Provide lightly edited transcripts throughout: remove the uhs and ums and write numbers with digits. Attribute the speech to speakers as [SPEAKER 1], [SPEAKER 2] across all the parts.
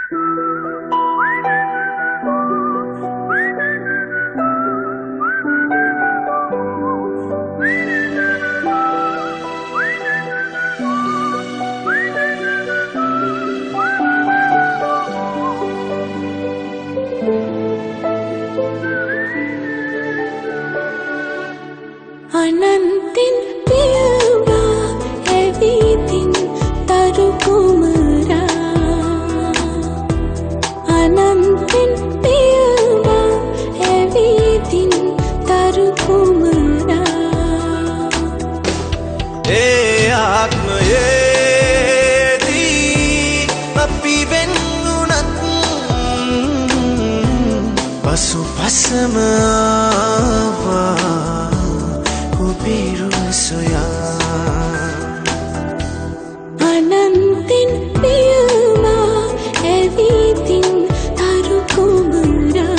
[SPEAKER 1] අනන්තින් පියවා ඇවිදින් තරු කුමරා, අනන්තින් පියවා ඇවිදින් තරු කුමරා.
[SPEAKER 2] ඒ ආත්මයේදී අපි වෙන් වුණත් පසුපසම ආවා ඔබේ රුව සොයා.
[SPEAKER 1] අනන්තින් පියවා ඇවිදින් තරු කුමරා.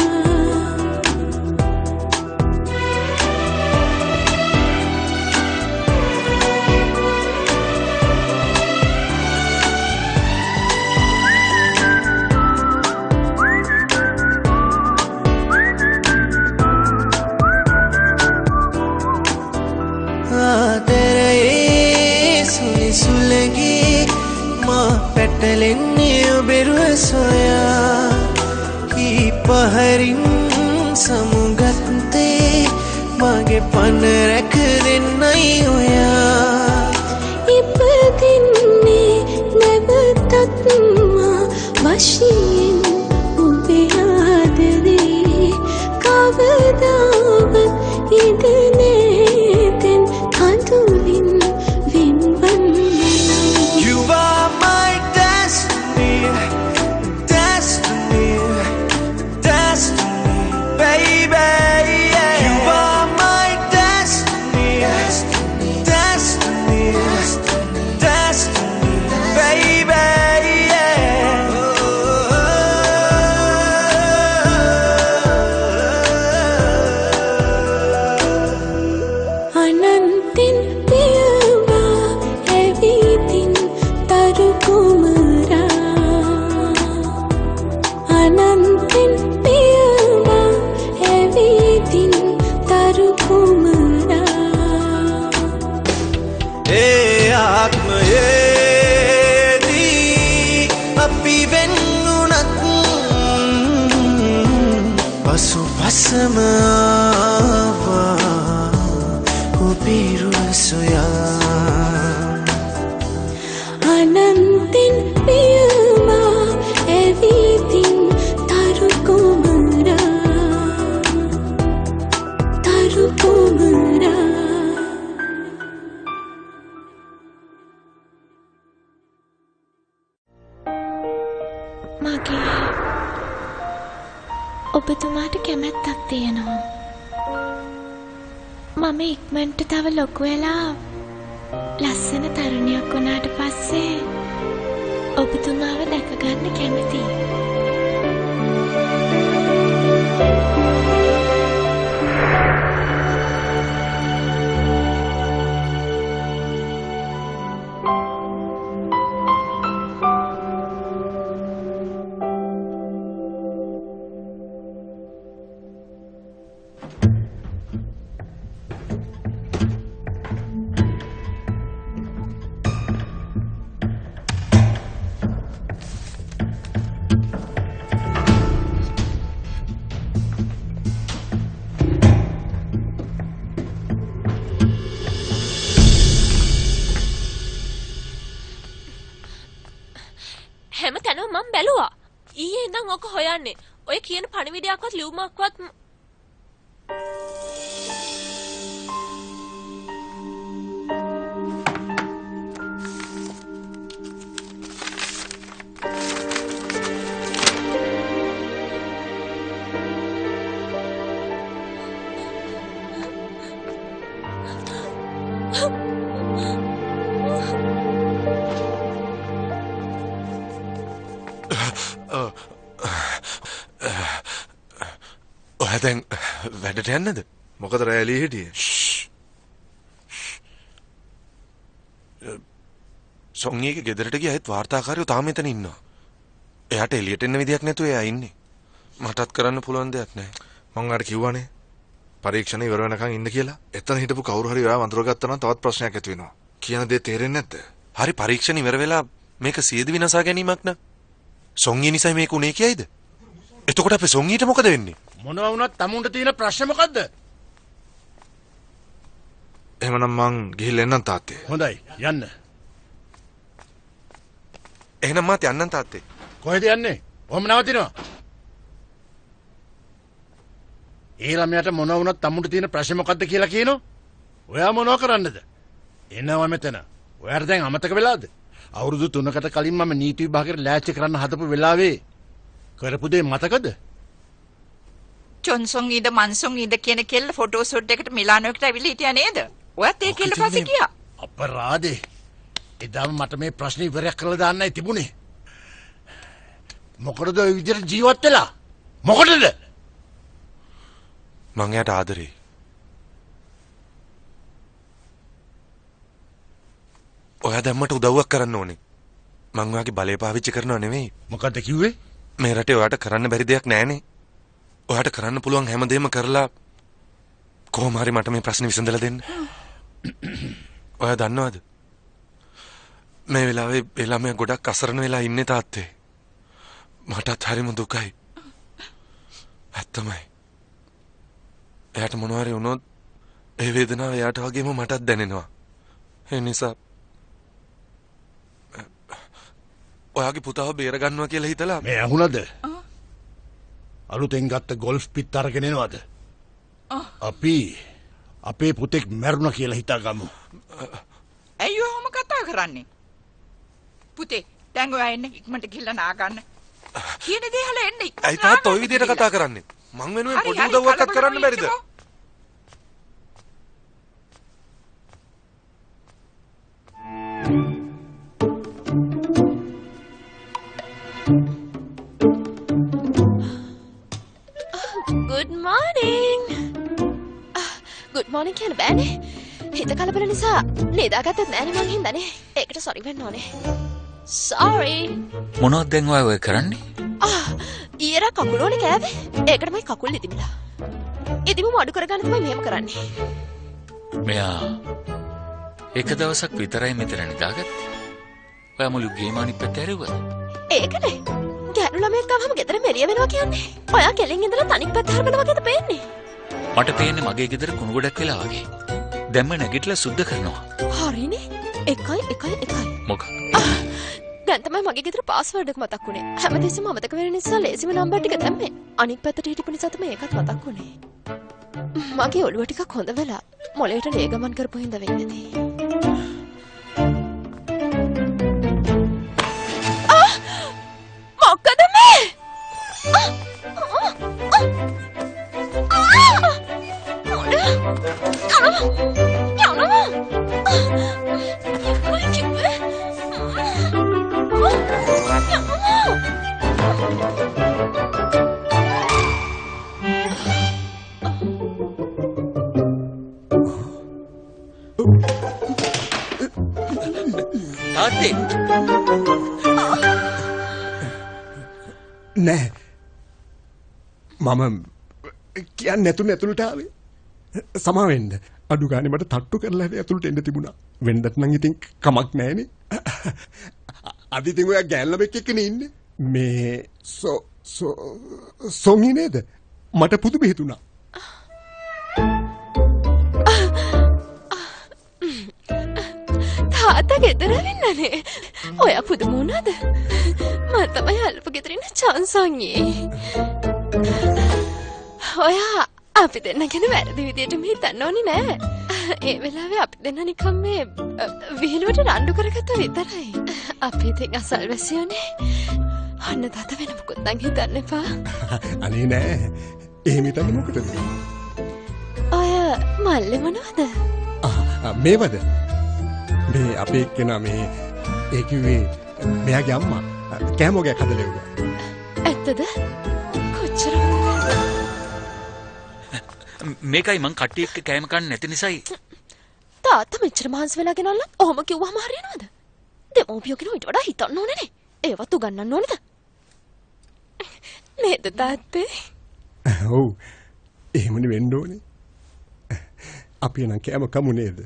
[SPEAKER 2] ආදරයේ සුළි සුළඟේ මා පැටලෙන්නේ ඔබේ රුව සොයා. කී පහරින් සමුගත්තේ මගේ පණ රැක දෙන්නයි ඔයා.
[SPEAKER 1] ඉපදින්නේ නැවතත් මා වශයෙන් ඔබේ ආදරේ, කවදාවත් ඉඩ නෑ දැන් කඳුලින් වෙන්වන්න නම්.
[SPEAKER 2] You are my destiny, destiny, destiny, baby. You are my destiny, destiny, destiny, baby.
[SPEAKER 1] අනන්තින් පියවා ඇවිදින් තරු කුමරා, අනන්තින් පියවා ඇවිදින් තරු කුමරා.
[SPEAKER 2] ඒ ආත්මයේදී අපි වෙන් වුණත් පසුපසම ආවා ඔබේ රුව සොයා.
[SPEAKER 1] අනන්තින් පියවා ඇවිදින් තරු කුමරා, තරු කුමරා.
[SPEAKER 3] මගේ ඔබතුමාට කැමැත්තක් තියෙනවා. මම ඉක්මනට තව ලොකු වෙලා ලස්සන තරුණියක් වුණාට පස්සේ ඔබතුමාව දැක ගන්න කැමතියි.
[SPEAKER 4] හැම තැනම මං බැලුවා. ඊයේ ඉඳන් ඔක හොයන්නේ. ඔය කියන පණිවිඩයක්වත් ලියුමක්වත්.
[SPEAKER 5] ඔයා දැන් වැඩට යන්නද?
[SPEAKER 6] මොකද රෑ එළියේ හිටියේ?
[SPEAKER 5] සොං එක ගෙදරට ගියා, ඒත් වාර්තාකාරයෝ තාම එතන ඉන්නවා. එයාට එළියට එන්න විදියක් නැතුව එයා ඉන්නේ. මටත් කරන්න පුළුවන් දෙයක් නෑ.
[SPEAKER 6] මං ඔයාට කිව්වනේ පරීක්ෂණ ඉවර වෙනකන් ඉන්න කියලා. එතන හිටපු කවුරු හරි ඔයාව අඳුරගත්තා නම් තවත් ප්‍රශ්නයක් ඇති වෙනවා. කියන දේ තේරෙන්නේ නැද්ද?
[SPEAKER 5] හරි, පරීක්ෂණ ඉවර වෙලා මේක සියදි විනාසා ගැනීමක් න ะ. සොංගිය නිසා මේක උනේ කියයිද? එතකොට අපේ සොංගියට මොකද වෙන්නේ?
[SPEAKER 7] මොනවා වුණත් තමුන්ට තියෙන ප්‍රශ්නේ මොකද්ද?
[SPEAKER 6] එහෙමනම් මං ගිහිල්ලා එන්නම් තාත්තේ.
[SPEAKER 7] හොඳයි, යන්න.
[SPEAKER 5] එහෙනම් මාත් යන්නම් තාත්තේ.
[SPEAKER 7] කොහෙද යන්නේ? ඔහොම නවතිනවා. ඒ ළමයාට මොනවා වුණත් තමුන්ට තියෙන ප්‍රශ්නේ මොකද්ද කියලා කියනෝ? ඔයා මොනවා කරන්නද? එනවා මෙතන. ඔයාට දැන් අමතක වෙලාද? අවුරුදු 3කට කලින් මම නීති විභාගයට ලෑස්ති කරන්න හදපු වෙලාවේ කරපු දේ මතකද?
[SPEAKER 8] චොන්සොන් ඊද මන්සොන් ඊද කියන කෙල්ල ෆොටෝ ෂූට් එකට මිලානෝ එකට ඇවිල්ලා හිටියා නේද? ඔයත් ඒ කෙල්ල පස්සේ ගියා.
[SPEAKER 7] අපරාධේ. එදාම මට මේ ප්‍රශ්නේ ඉවරයක් කරලා දාන්නයි තිබුණේ. මොකටද ඔය විදිහට ජීවත් වෙලා? මොකටද?
[SPEAKER 5] මං එයාට ආදරේ. ඔයා දැන් මට උදව්වක් කරන්න ඕනේ. මං ඔයාගේ බලය පාවිච්චි කරනව නෙවෙයි.
[SPEAKER 7] මොකද්ද කිව්වේ?
[SPEAKER 5] මේ රටේ ඔයාට කරන්න බැරි දෙයක් නෑනේ. ඔයාට කරන්න පුළුවන් හැමදේම කරලා කොහොම හරි මට මේ ප්‍රශ්නේ විසඳලා දෙන්න. ඔයා දන්නවද? මේ වෙලාවේ ඒ ළමයා ගොඩක් අසරණ වෙලා ඉන්නේ තාත්තේ. මටත් හරිම දුකයි. ඇත්තමයි. එයාට මොනවා හරි වුණොත් ඒ වේදනාව එයාට වගේම මටත් දැනෙනවා. ඒ නිසා ඔයාගේ පුතාව බේර ගන්නවා කියලා හිතලා
[SPEAKER 7] මේ ඇහුණද? අලුතෙන් ගත්ත ගොල්ෆ් පිත් අරගෙන එනවද? අපි අපේ පුතෙක් මැරුණා කියලා හිතාගමු.
[SPEAKER 8] ඇයි ඔහොම කතා කරන්නේ? පුතේ දැන් ඔයා එන්න ඉක්මනට ගිහලා නා ගන්න. කියන දේ අහලා එන්න ඉක්මනට.
[SPEAKER 5] ඇයි තාත්තා ඔය විදියට කතා කරන්නේ? මං වෙනුවෙන් පොඩි උදව්වක්වත් කරන්න බැරිද?
[SPEAKER 4] Good morning. Good morning කියන්න බෑනේ. හිත කලබල නිසා නිදාගත්තත් නෑනේ මං හින්දානේ. ඒකට සෝරි වෙන්න ඕනේ. Sorry.
[SPEAKER 9] මොනවද දැන් ඔයා ඔය කරන්නේ?
[SPEAKER 4] ඊයර කකුල වල කෑවේ. ඒකට මයි කකුල් ඉදිමිලා. ඉදිමුම අඩු කරගන්න තමයි මෙහෙම කරන්නේ.
[SPEAKER 9] මෙයා එක දවසක් විතරයි මෙතන නිදාගත්තේ. ඔයා මුළු ගේම අනිත් පැත්ත හැරෙව්වද?
[SPEAKER 4] ඒකනේ. ගෑනු ළමයෙක් ආවම ගෙදර මෙරිය වෙනවා කියන්නේ. ඔයා කෙලින් ඉඳලා තනික් පැත්ත හරවන වගේද පේන්නේ?
[SPEAKER 9] මට පේන්නේ මගේ ගෙදර කුණු ගොඩක් වෙලා වගේ. දැම්ම නැගිටලා සුද්ධ කරනවා.
[SPEAKER 4] හරිනේ. 1 1 1.
[SPEAKER 9] මොකක්?
[SPEAKER 4] දැන් තමයි මගේ ගෙදර පාස්වර්ඩ් එක මතක් වුණේ. හැමතිස්සෙම අමතක වෙන නිසා ලේසිම නම්බර් ටික දැම්මේ. අනික් පැත්තට හිටපු නිසා තමයි ඒකත් මතක් වුණේ. මගේ ඔළුව ටිකක් හොඳ වෙලා මොලේට ලේ ගමන් කරපු හින්දා වෙන්නේ නැති. මොකද මේ?
[SPEAKER 9] තාත්තේ
[SPEAKER 10] නෑ මම කියන්නේ නැතුන ඇතුළට ආවේ. සමා වෙන්න. අඩු ගානේ මට තට්ටු කරලා හරි ඇතුළට එන්න තිබුණා. වෙන්නත් නම් ඉතින් කමක් නෑනේ. අද ඉතින් ඔයා ගෑන් ළමෙක් එක්කනේ ඉන්නේ. මේ සෝ සෝ සොංගි නේද? මට පුදුම හිතුණා.
[SPEAKER 4] තාත්තා ගෙදර වෙන්නනේ. ඔයා පුදුම වුණාද? මං තමයි අල්ලපු ගෙදර ඉන්න චන්සංගේ. ඔයා අපි දෙන්න ගැන වැරදි විදියටම හිතන්න ඕනේ නෑ. ඒ වෙලාවේ අපි දෙන්න නිකන් මේ විහිළුවට රණ්ඩු කරගත්තා විතරයි. අපි ඉතින් අසල්වැසියෝනේ. අන්න තාත්තා වෙන මොකුත් නම් හිතන්න එපා.
[SPEAKER 10] අනේ නෑ. එහෙම හිතන්නේ මොකටද?
[SPEAKER 4] ඔය මල්ලේ මොනවද?
[SPEAKER 10] මේවද? මේ අපේ එක්කෙනා මේ ඒ කිව්වේ මෙයාගේ අම්මා කෑම වගේක් හදලා එව්වා.
[SPEAKER 4] ඇත්තද? කොච්චර හොඳද?
[SPEAKER 9] මේකයි මං කට්ටිය එක්ක කෑම කන්න නැති නිසායි.
[SPEAKER 4] තාත්තා මෙච්චර මහන්සි වෙලා ගෙනල්ලත් ඔහොම කිව්වහම හරියනවද? දෙමව්පියෝ කෙනා ඊට වඩා හිතන්න ඕනේනේ. ඒවත් උගන්වන්න ඕනේද? නේද තාත්තේ?
[SPEAKER 10] ඔව්. එහෙමනේ වෙන්න ඕනේ. අපි නම් කෑම කමු නේද?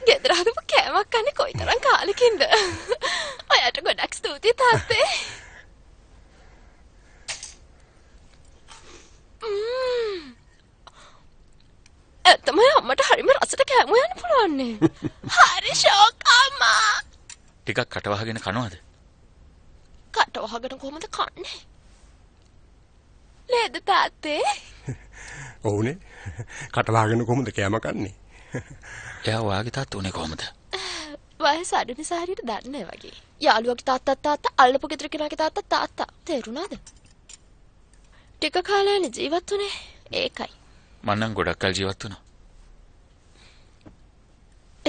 [SPEAKER 4] ගෙදර හදපු කෑමක් කන්නේ කොයිතරම් කාලෙකින්ද? ඔයාට ගොඩක් ස්තුතියි තාත්තේ. ඇත්තම අම්මට හරිම රසට කෑම හොයන්න පුළුවන් නේ. හරි ෂෝක් අම්මා.
[SPEAKER 9] ටිකක් කට වහගෙන කනවද?
[SPEAKER 4] කට වහගෙන කොහොමද කන්නේ? නේද තාත්තේ?
[SPEAKER 10] ඔව්නේ. කට වහගෙන කොහොමද කෑම කන්නේ?
[SPEAKER 9] එයා ඔයාගේ තාත්තා උනේ කොහොමද?
[SPEAKER 4] වයස අඩු නිසා හරියට දන්නේ නැහැ වගේ. යාළුවගේ තාත්තත් තාත්තා, අල්ලපු ගෙදර කෙනාගේ තාත්තත් තාත්තා. තේරුණාද? ටික කාලයනේ ජීවත් වුනේ. ඒකයි.
[SPEAKER 9] මං නම් ගොඩක් කල් ජීවත් වුණා.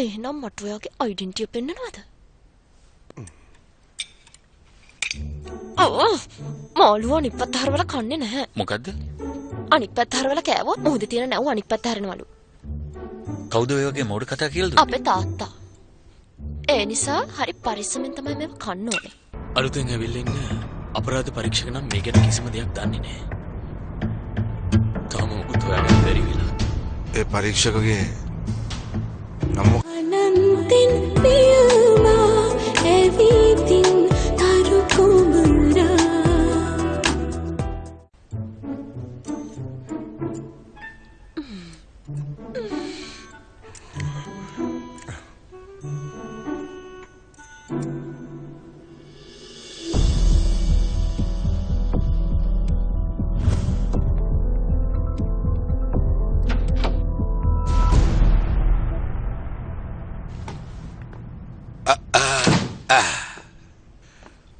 [SPEAKER 4] එහෙනම් මට ඔයාගේ අයිඩෙන්ටිටි පෙන්නනවද? ඔව්. මාළුව අනිත් පැත්ත හරවලා කන්නේ නැහැ.
[SPEAKER 9] මොකද්ද?
[SPEAKER 4] අනිත් පැත්ත හරවලා කෑවොත් මුහුදේ තියෙන නැව් අනිත් පැත්ත හරනවලු.
[SPEAKER 9] කවුද ඔය වගේ මෝඩ කතා කියලා දුන්නේ?
[SPEAKER 4] අපේ තාත්තා. ඒ නිසා හරි පරිස්සමෙන් තමයි මේව කන්න ඕනේ.
[SPEAKER 11] අලුතෙන් ඇවිල්ලා ඉන්න අපරාධ පරීක්ෂක නම් මේ ගැන කිසිම දෙයක් දන්නේ නැහැ. තාම මොකුත් හොයාගන්න බැරි වෙලා.
[SPEAKER 6] ඒ පරීක්ෂකගේ නම
[SPEAKER 1] අනන්තින් පියමා ඇවිතින් තරු කුමරා.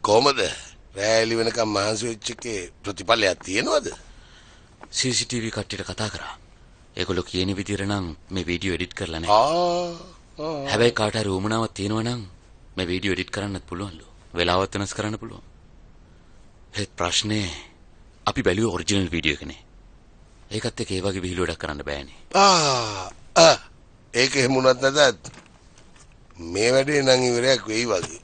[SPEAKER 12] කොහමද රෑ එළි වෙනකම් මහන්සි වෙච්ච එකේ ප්‍රතිඵලයක් තියෙනවද?
[SPEAKER 11] CCTV කට්ටියට කතා කරා. ඒගොල්ලෝ කියන විදියට නම් මේ වීඩියෝ එඩිට් කරලා නැහැ. හැබැයි කාට හරි උවමනාවක් තියෙනවා නම් මේ වීඩියෝ එඩිට් කරන්නත් පුළුවන්ලු. වෙලාවත් වෙනස් කරන්න පුළුවන්. ඒත් ප්‍රශ්නේ අපි බැලුවේ ඔරිජිනල් වීඩියෝ එකනේ. ඒකත් එක්ක ඒ වගේ විහිළු වැඩක් කරන්න බෑනේ.
[SPEAKER 12] ඒක එහෙම වුණත් නැතත් මේ වැඩේ නම් ඉවරයක් වෙයි වගේ.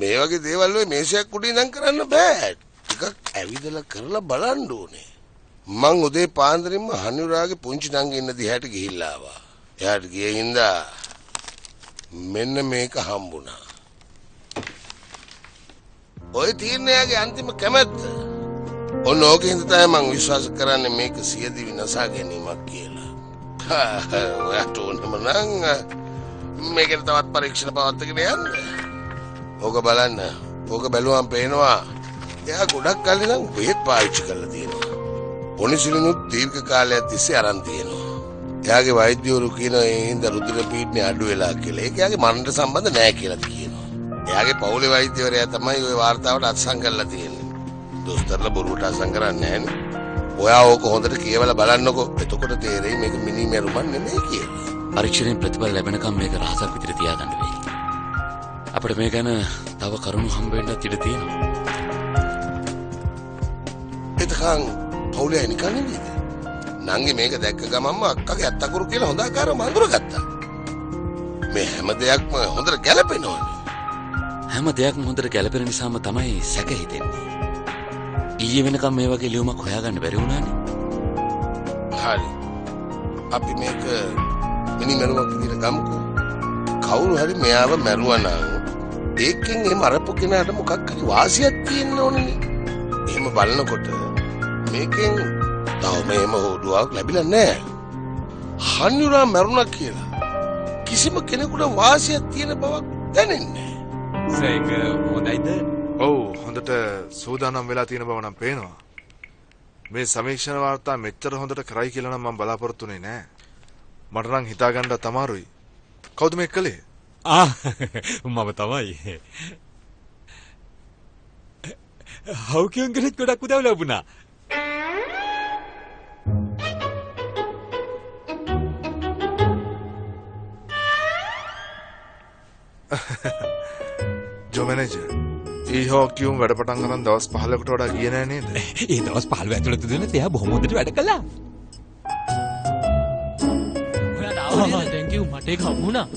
[SPEAKER 12] මේ වගේ දේවල් ඔය මේසයක් උඩ ඉඳන් කරන්න බෑ. ටිකක් ඇවිදලා කරලා බලන්න ඕනේ. මං උදේ පාන්දරින්ම හනුරාගේ පුංචි නංගි ඉන්න දිහාට ගිහිල්ලා ආවා. එයාට ගියේ හින්දා මෙන්න මේක හම්බුණා. ඔය තියෙන එයාගේ අන්තිම කැමැත්ත. ඔන්න ඕකෙන් තමයි මං විශ්වාස කරන්නේ මේක සියදිවි නසා ගැනීමක් කියලා. ඔයාට ඕනම නම් මේකට තවත් පරීක්ෂණ පවත්වාගෙන යන්න. ඕක බලන්න. ඕක බැලුවම පේනවා එයා ගොඩක් කල් ඉඳන් බෙහෙත් පාවිච්චි කරලා තියෙනවා. පොනිසිලිනුත් දීර්ඝ කාලයක් තිස්සේ අරන් තියෙනවා. එයාගේ වෛද්‍යවරු කියනවා ඒ හින්දා රුධිර පීඩනය අඩු වෙලා කියලා. ඒක එයාගේ මරණයට සම්බන්ධ නෑ කියලා කියනවා. එයාගේ පවුලේ වෛද්‍යවරයා තමයි ওই වාර්තාවට අත්සන් කරලා තියෙන්නේ. දොස්තරලා බොරුවට අත්සන් කරන්නේ නෑනේ. ඔයා ඕක හොඳට කියවලා බලන්නකෝ. එතකොට තේරෙයි මේක මිනි මැරුමක් නෙමෙයි කියලා.
[SPEAKER 11] පරීක්ෂණයෙන් ප්‍රතිඵල ලැබෙනකම් මේක රහසක් විදිහට තියාගන්න වෙයි. අපිට මේ ගැන තව කරුණු හම්බ වෙන්නත් ඉඩ තියෙනවා.
[SPEAKER 12] එතකන් පවුලේ අය නිකන් ඉඳීද? නංගි මේක දැක්ක ගමන්ම අක්කගේ අත් අකුරු කියලා හොඳ ආකාරව අඳුරගත්තා. මේ හැම දෙයක්ම හොඳට ගැලපෙනවනේ.
[SPEAKER 11] හැම දෙයක්ම හොඳට ගැලපෙන නිසාම තමයි සැක හිතෙන්නේ. ඊයේ වෙනකම් මේ වගේ ලියුමක් හොයාගන්න බැරි වුණානේ.
[SPEAKER 12] හරි. අපි මේක මිනි මැරුමක් විදිහට ගමුකෝ. කවුරු හරි මෙයාව මැරුවා නම් ඒකෙන් එහෙම අරපු කෙනාට මොකක් හරි වාසියක් තියෙන්න ඕනනේ. එහෙම බලනකොට මේකෙන් තවම එහෙම හොදුවක් ලැබිලා නැහැ. හන්නුරා මැරුණා කියලා කිසිම කෙනෙකුට වාසියක් තියෙන බවක් දැනෙන්නේ නැහැ.
[SPEAKER 13] සර් ඒක හොඳයිද?
[SPEAKER 6] ඔව් හොඳට සූදානම් වෙලා තියෙන බව නම් පේනවා. මේ සමීක්ෂණ වාර්තා මෙච්චර හොඳට කරයි කියලා නම් මම බලාපොරොත්තු වෙන්නේ නෑ. මට නම් හිතා ගන්නත් අමාරුයි. කවුද මේක කළේ?
[SPEAKER 13] මම තමයි. හවුකියන්ගෙත් ගොඩක් උදව් ලැබුණා.
[SPEAKER 6] ජෝ මැනේජර්, ඒ හොකියුම් වැඩ පටන් ගන්න දවස් 15කට වඩා ගියේ නෑ නේද?
[SPEAKER 13] ඒ දවස් 15 ඇතුළත දුන්නත් එයා බොහොම හොඳට වැඩ කළා.
[SPEAKER 11] ඔයාට ආවනේ thank you. මට
[SPEAKER 14] ඒක හම්බුණා.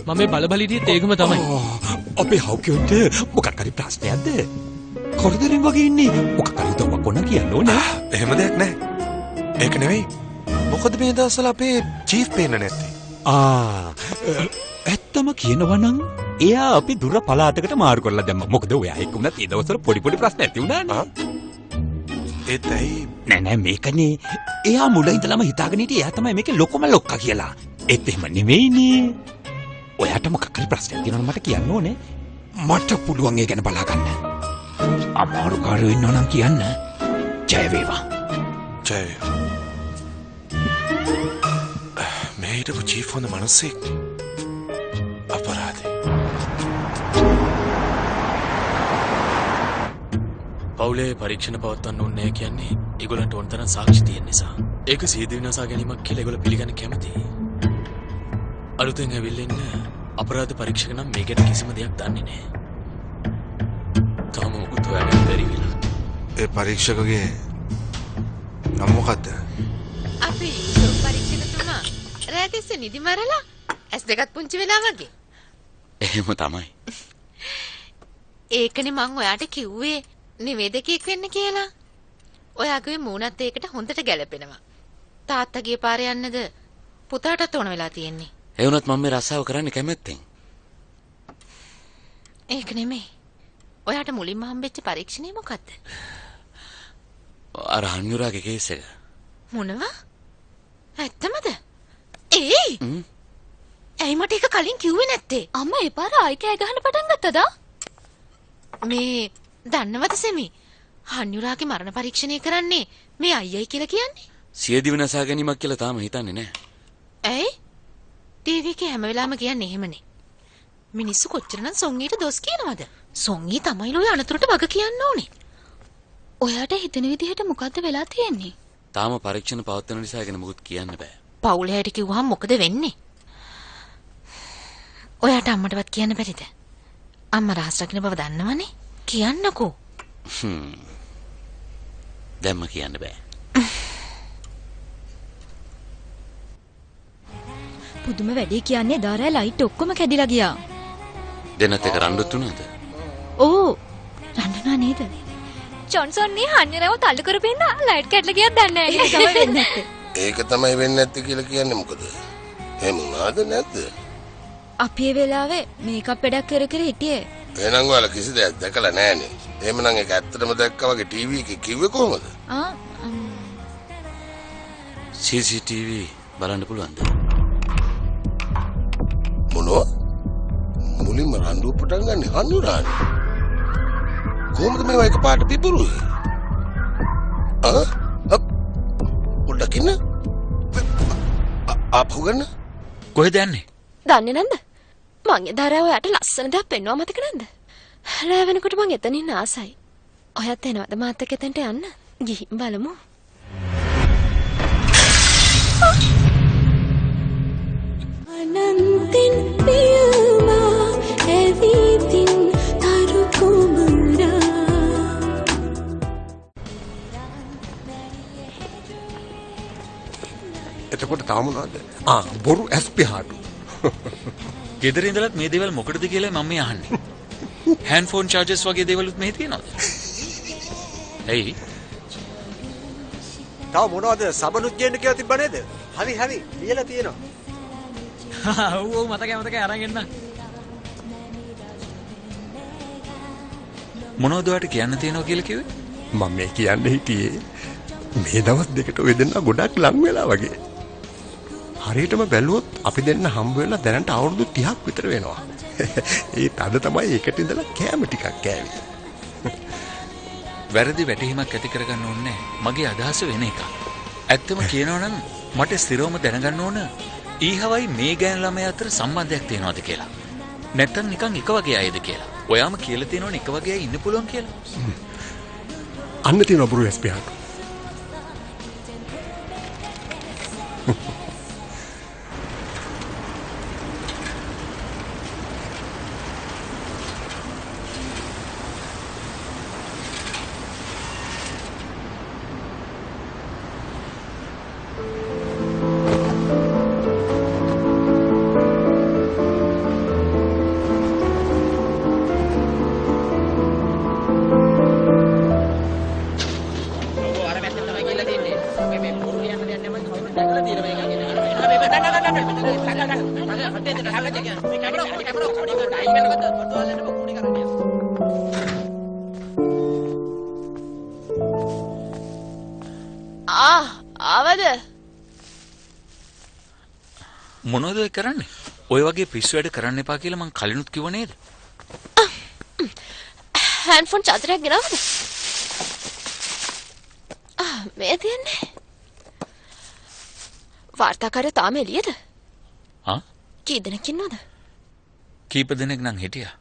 [SPEAKER 14] මම මේ බල බල හිටියෙත් ඒකම තමයි.
[SPEAKER 13] අපේ හවුකියොන්ට මොකක් හරි ප්‍රශ්නයක්ද? කරදරෙන් වගේ ඉන්නේ. මොකක් හරි උදව්වක් ඕන කියන්න ඕනේ.
[SPEAKER 5] එහෙම දෙයක් නෑ. ඒක නෙවෙයි. මොකද මේ දවස්වල අපේ චීෆ් පේන්නේ නැත්තේ?
[SPEAKER 13] ආ ඇත්තම කියනවා නම් එයා අපි දුර පළාතකට මාරු කරලා දැම්මා. මොකද ඔයා එක්ක වුණත් ඒ දවස්වල පොඩි පොඩි ප්‍රශ්න ඇති වුණානේ.
[SPEAKER 5] ඒත් ඇයි?
[SPEAKER 13] නෑ නෑ මේකනේ. එයා මුල ඉඳලම හිතාගෙන හිටියේ එයා තමයි මේකේ ලොකම ලොක්කා කියලා. ඒත් එහෙම නෙවෙයිනේ. ඔයාට මොකක් හරි ප්‍රශ්නයක් තියෙනවා නම් මට කියන්න ඕනේ. මට පුළුවන් ඒ ගැන බලා ගන්න. අමාරු කාර්යෝ ඉන්නවා නම් කියන්න. ජය වේවා.
[SPEAKER 5] ජය වේවා. මේ හිටපු චීෆ් හොඳ මිනිස්සෙක්. අපරාධේ.
[SPEAKER 14] පවුලේ පරීක්ෂණ පවත්වන්න ඕනේ නෑ කියන්නේ ඒගොල්ලන්ට ඕන තරම් සාක්ෂි තියෙන නිසා. ඒක සියදිවි නසා ගැනීමක් කියලා ඒගොල්ලෝ පිළිගන්න කැමතියි. අලුතෙන් ඇවිල්ලා ඉන්න අපරාධ පරීක්ෂක නම් මේ ගැන කිසිම දෙයක් දන්නේ නෑ. තාම මොකුත් හොයාගන්න බැරි වෙලා.
[SPEAKER 6] ඒ පරීක්ෂකගේ නම මොකද්ද?
[SPEAKER 15] අපි පරීක්ෂකතුමා රෑ තිස්සේ නිදි මරලා ඇස් දෙකත් පුංචි වෙලා වගේ.
[SPEAKER 11] එහෙම තමයි.
[SPEAKER 15] ඒකනේ මං ඔයාට කිව්වේ නිවේදකයෙක් වෙන්න කියලා. ඔයාගේ මූණත් ඒකට හොඳට ගැලපෙනවා. තාත්තා ගිය පාර යන්නද පුතාටත් ඕන වෙලා තියෙන්නේ.
[SPEAKER 11] ඒ වුණත් මම මේ රස්සාව කරන්නේ කැමැත්තෙන්.
[SPEAKER 15] ඒක නෙමෙයි. ඔයාට මුලින්ම හම්බෙච්ච පරීක්ෂණය මොකද්ද?
[SPEAKER 11] අර හන්යුරාගේ කේස් එක.
[SPEAKER 15] මොනවා? ඇත්තමද? ඒයි. ඇයි මට ඒක කලින් කිව්වේ නැත්තේ?
[SPEAKER 4] අම්මා ඒ පාර ආයි කෑ ගහන්න පටන් ගත්තද?
[SPEAKER 15] මේ දන්නවද සෙමි? හන්යුරාගේ මරණ පරීක්ෂණය කරන්නේ මේ අයියයි කියලා කියන්නේ.
[SPEAKER 11] සියදිවි නසා ගැනීමක් කියලා තාම හිතන්නේ නෑ.
[SPEAKER 15] ඇයි? ටීවී එකේ හැම වෙලාවම කියන්නේ එහෙමනේ. මිනිස්සු කොච්චරනම් සොංගීට දොස් කියනවද? සොංගී තමයි ලෝය අනතුරට වග කියන්න ඕනේ.
[SPEAKER 4] ඔයාට හිතෙන විදිහට මොකද්ද වෙලා තියෙන්නේ?
[SPEAKER 11] තාම පරීක්ෂණ පවත්වන නිසා ඒකන මොකුත් කියන්න බෑ.
[SPEAKER 15] පවුලේ අයට කිව්වහම මොකද වෙන්නේ? ඔයාට අම්මටවත් කියන්න බැරිද? අම්මා රහස් රකින්න බව දන්නවනේ. කියන්නකෝ.
[SPEAKER 11] දැම්ම කියන්න බෑ.
[SPEAKER 16] පුදුම වැඩේ කියන්නේ දාරෑ ලයිට් ඔක්කොම කැඩිලා ගියා.
[SPEAKER 11] දෙන්නත් එක රණ්ඩුත් වුණාද?
[SPEAKER 16] ඔව් රණ්ඩුනා නේද?
[SPEAKER 4] ජොන්සන් නේ හන්නේ තල්ලු කරපින්න ලයිට් කැඩලා ගියත් දන්නේ නැහැ.
[SPEAKER 16] ඒක තමයි වෙන්නේ නැත්තේ.
[SPEAKER 12] ඒක තමයි වෙන්නේ නැත්තේ කියලා කියන්නේ මොකද? එහෙම වුණාද නැද්ද?
[SPEAKER 16] අපි ඒ වෙලාවේ මේකප් වැඩක් කර කර හිටියේ.
[SPEAKER 12] එහෙනම් ඔයාලා කිසි දෙයක් දැකලා නැහනේ. එහෙමනම් ඒක ඇත්තටම දැක්කා වගේ ටීවී එකේ කිව්වේ කොහොමද?
[SPEAKER 16] ආ
[SPEAKER 11] CCTV බලන්න පුළුවන්ද?
[SPEAKER 12] මොනවා? මුලින්ම රණ්ඩුව පටන් ගන්නේ හනුරානේ. කොහොමද මේවා එකපාරට පිපුරුවේ? ආ පොඩ්ඩක් ඉන්න. ආපහු ගන්න.
[SPEAKER 9] කොහෙද යන්නේ?
[SPEAKER 4] දන්නේ නැන්ද? මං එදා රෑ ඔයාට ලස්සන දෙයක් පෙන්නුවා මතක නැන්ද? රෑ වෙනකොට මං එතන ඉන්න ආසයි. ඔයත් එනවද මාත් එක්ක එතනට යන්න? ගිහින් බලමු.
[SPEAKER 1] අනන්තෙන් පියමා ඇවිදින් තරු කුඹුරා.
[SPEAKER 10] එතකොට තාම මොනවද? ආ බොරු ඇස් පිහාටු.
[SPEAKER 9] ගෙදර ඉඳලත් මේ දේවල් මොකටද කියලා මම මේ අහන්නේ. හෑන්ඩ් ෆෝන් චාර්ජර්ස් වගේ දේවලුත් මෙහි තියෙනවද? ඇයි?
[SPEAKER 17] තව මොනවද සබනුත් ගේන්න කියලා තිබ්බ නේද? හරි හරි ලියලා තියෙනවා.
[SPEAKER 14] ඔව් ඔව් මතකයි මතකයි අරන් එන්න.
[SPEAKER 9] මොනවද ඔයාට කියන්න තියෙනවා කියලා කිව්වේ?
[SPEAKER 10] මම මේ කියන්න හිටියේ මේ දවස් දෙකට ඔය දෙන්නා ගොඩක් ලං වෙලා වගේ. හරියටම බැලුවොත් අපි දෙන්න හම්බ වෙලා දැනට අවුරුදු 30ක් විතර වෙනවා. ඒත් අද තමයි එකට ඉඳලා කෑම ටිකක් කෑවේ.
[SPEAKER 9] වැරදි වැටහීමක් ඇති කරගන්න ඕනේ නෑ. මගේ අදහස වෙන එකක්. ඇත්තම කියනවා නම් මට ස්ථිරවම දැනගන්න ඕන ඊහවයි මේ ගෑනු ළමයා අතර සම්බන්ධයක් තියෙනවද කියලා. නැත්තම් නිකන් එක වගේ අයද කියලා. ඔයාම කියලා තියෙනවනේ එක වගේ අය ඉන්න පුළුවන් කියලා.
[SPEAKER 10] අන්න තියෙනවා බොරු ඇස් පිහාටු.
[SPEAKER 4] ආ ආවද?
[SPEAKER 9] මොනවද ඔය කරන්නේ? ඔය වගේ පිස්සු වැඩ කරන්න එපා කියලා මං කලිනුත් කිව්ව නේද?
[SPEAKER 4] හෑන්ඩ් ෆෝන් චාර්ජරයක් ගෙනාවද? ආ මේ තියෙන්නේ. වාර්තාකාරයෝ තාම එළියද?
[SPEAKER 9] ආ?
[SPEAKER 4] කී දෙනෙක් ඉන්නවද?
[SPEAKER 9] කීප දෙනෙක් නම් හිටියා.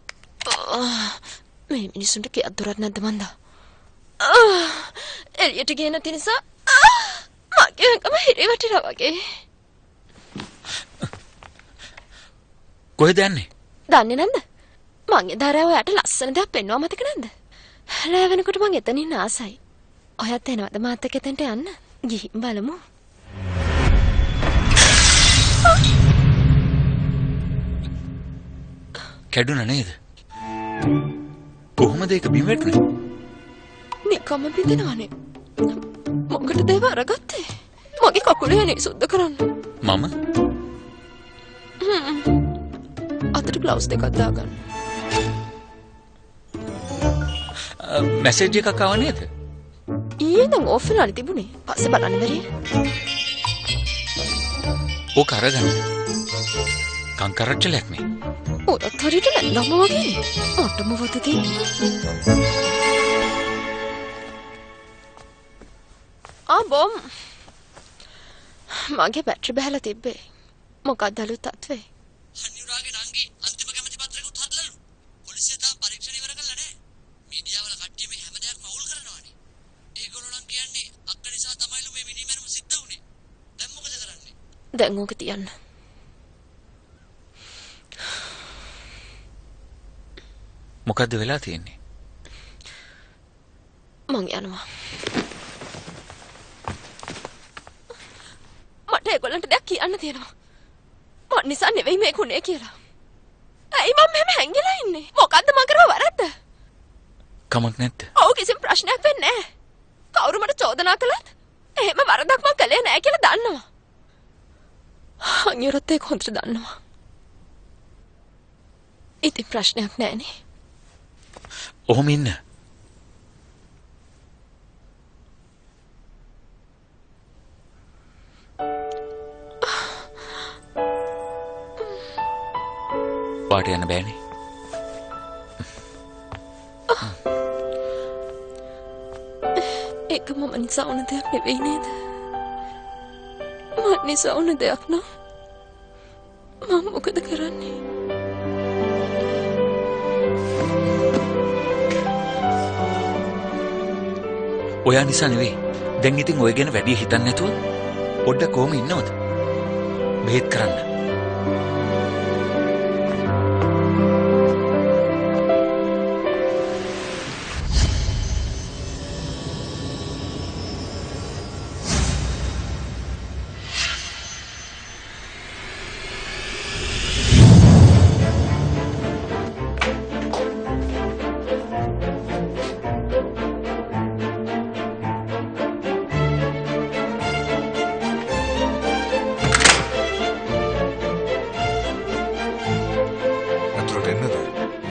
[SPEAKER 4] මේ මිනිසුන්ට කීයක් දොරක් නැද්ද මන්දා? එළියට ගියේ නැති නිසා මගේ ඇඟම හිරේ වැටිලා වගේ.
[SPEAKER 9] කොහෙද යන්නේ?
[SPEAKER 4] දන්නේ නැද්ද? මං එදා රෑ ඔයාට ලස්සන දෙයක් පෙන්නුවා මතක නැද්ද? රෑ වෙනකොට මං එතන ඉන්න ආසයි. ඔයත් එනවද මාත් එක්ක එතනට යන්න? ගිහින් බලමු.
[SPEAKER 9] කැඩුනා නේද? කොහොමද ඒක බිම වැටුනේ?
[SPEAKER 4] නිකම්ම බින්දනවනේ. මොකටද ඒව අරගත්තේ? මගේ කකුලේ නේ සුද්ධ කරන්න.
[SPEAKER 9] මම?
[SPEAKER 4] අතට ග්ලව්ස් දෙකක් දාගන්න.
[SPEAKER 9] මැසේජ් එකක් ආව නේද?
[SPEAKER 4] ඊයේ නම් ඔෆ් වෙලානේ තිබුණේ. පස්සේ බලන්න බැරිය.
[SPEAKER 9] ඕක අරගන්න. කංකරච්චලයක් නේ.
[SPEAKER 4] ඔයත් හරියට නැන්දම්ම වගේනේ. මටම වද තියෙන්නේ. ආ බොම්. මගේ බැටරි බහැලා තිබ්බේ. මොකක්ද අලුත් තත්ත්වේ?
[SPEAKER 18] අනිරාගේ නංගි අන්තිම කැමැති පත්‍රයකුත් හදලලු. පොලිසිය තාම පරීක්ෂණ ඉවර කරලා නැහැ. මීඩියා වල කට්ටිය මේ හැම දෙයක්ම අවුල් කරනවානේ. ඒගොල්ලෝ නම් කියන්නේ අක්ක නිසා තමයිලු මේ මිනීමැරුම සිද්ධ වුනේ. දැන් මොකද කරන්නේ?
[SPEAKER 4] දැන් ඕක තියන්න.
[SPEAKER 9] මොකද්ද වෙලා තියෙන්නේ?
[SPEAKER 4] මං යනවා. මට ඒගොල්ලන්ට දෙයක් කියන්න තියෙනවා. මං නිසා නෙවෙයි මේක උනේ කියලා. ඇයි මං මෙහෙම හැංගිලා ඉන්නේ? මොකද්ද මං කරව වැරද්ද?
[SPEAKER 9] කමක් නැද්ද?
[SPEAKER 4] ඔව් කිසිම ප්‍රශ්නයක් වෙන්නේ නැහැ. කවුරු මට චෝදනා කළත් එහෙම වරදක් මං කළේ නැහැ කියලා දන්නවා. අනිරත් ඒක හොඳට දන්නවා. ඉතින් ප්‍රශ්නයක් නෑනේ.
[SPEAKER 9] ඔහොම ඉන්න. පාට යන්න බෑනේ.
[SPEAKER 4] ඒක මම නිසා වුණ දෙයක් නෙවෙයි නේද? මම නිසා වුණ දෙයක් නම් මම මොකද කරන්නේ?
[SPEAKER 9] ඔයා නිසා නෙවෙයි. දැන් ඉතින් ඔය ගැන වැඩි හිතන්නේ නැතුව පොඩ්ඩක් කොහොම ඉන්නවද? බෙහෙත් කරන්න.
[SPEAKER 6] ඇතුළට එන්නද?